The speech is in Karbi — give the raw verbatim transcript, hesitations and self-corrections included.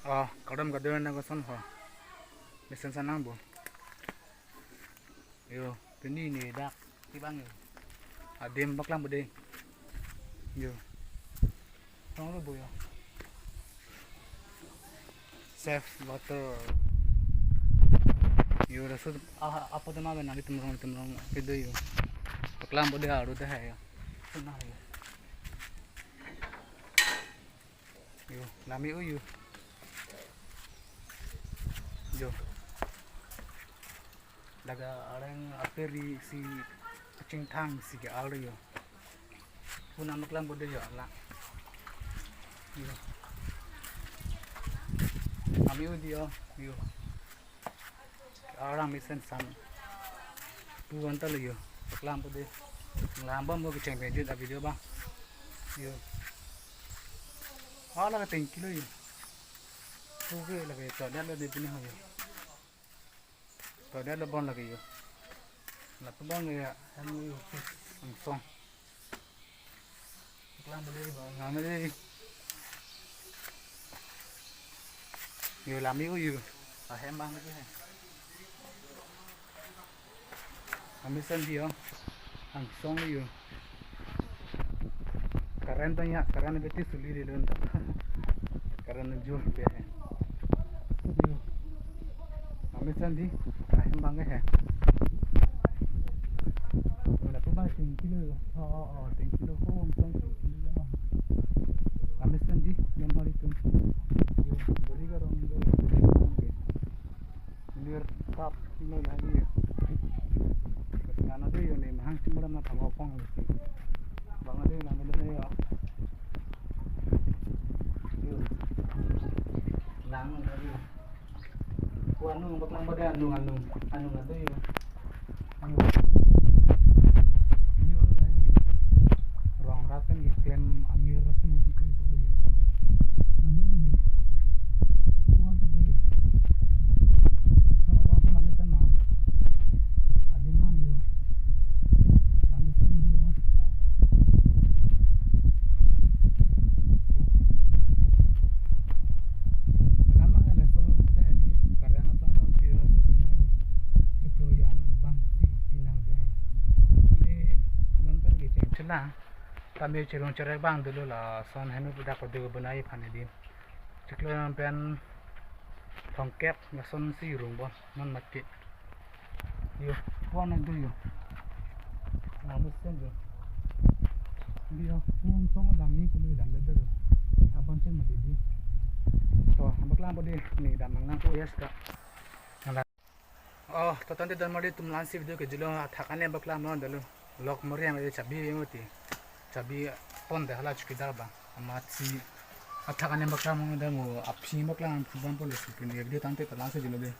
Oh, kardom kado nang koson ho. Mesen sanang bo. Yo, pini ne dak tibang yo. Adim paklang bo de. Yo. Tong lo bo yo. Save water. Yo, laso ah, apa tema nang itum rong, itum rong kedo yo. Paklang bo de, aru de hai yo. Sana yo. Yo, lami o yo. Yo. Laga areng aperi si kachingthang si ke-al yo. Puna paklang bo de yo la. Yo. Lami o di yo. Yo. Arang mesen san. Pu anta lo yo. Paklang bo de. Lamba mo kecheng penjut a video ba. Yo. Ala ka tengki lo yo. Pu ke lake chodet lo de pini ho yo. Chodet lo bon lake yo. Lapu bang ya, em yo, angsong. Paklang bo de bang, nang de. Yo, lami o yo. Ahem bang lake hai. Amesen di yo. Angsong yo. Current bang ya, current beti suli de lun. Current jur be hai. Yo. Amesen di, ahem bang hai. Mana pu bang tengki lo. Oh, oh, oh, tengki lo. Ho, angsong tengki lo. Amesen di, memori tum. Yo, beri garong lo. Lir tap lo lagi. Nana de yo ne mahang chimura na thang opong lo. Bang de nana de yo. Yo. Lang lagi. Ko anung, paklang bo de anung, anung. Anung ado yo. Anung. Yo lagi. Rong rasen iklem amir rasen iklem bolu yo. Amir yo. Ko anta de yo. Sama dong pun amir sama. Adin man yo. Amir sama yo. Yo. Lama ele so tadi karena sama pira sih. Itu yang bang si pinang dia. Ini nonton di channel. Kami chirung cherek bang dulu lason henu dak ko dulu benai aphan di. Chiklo yang pen thongkep lason si rung bon non mati. Yo, ko anta do yo. Amesen yo. Yo, ko angsong dam ni kulu dam de do. Abang chen mati di. To, paklang bo de ne dam nang ko yes ka. Oh, to tangte donmar atum, la-ansi video ke julo, athak anem paklang non dolo. Lock mori ang chabi mati. Chabi pon de hala chowkidar ba. Amatsi athak anem paklang non dolo, aphi paklang pubang polo si pin video tangte to la-ansi julo de.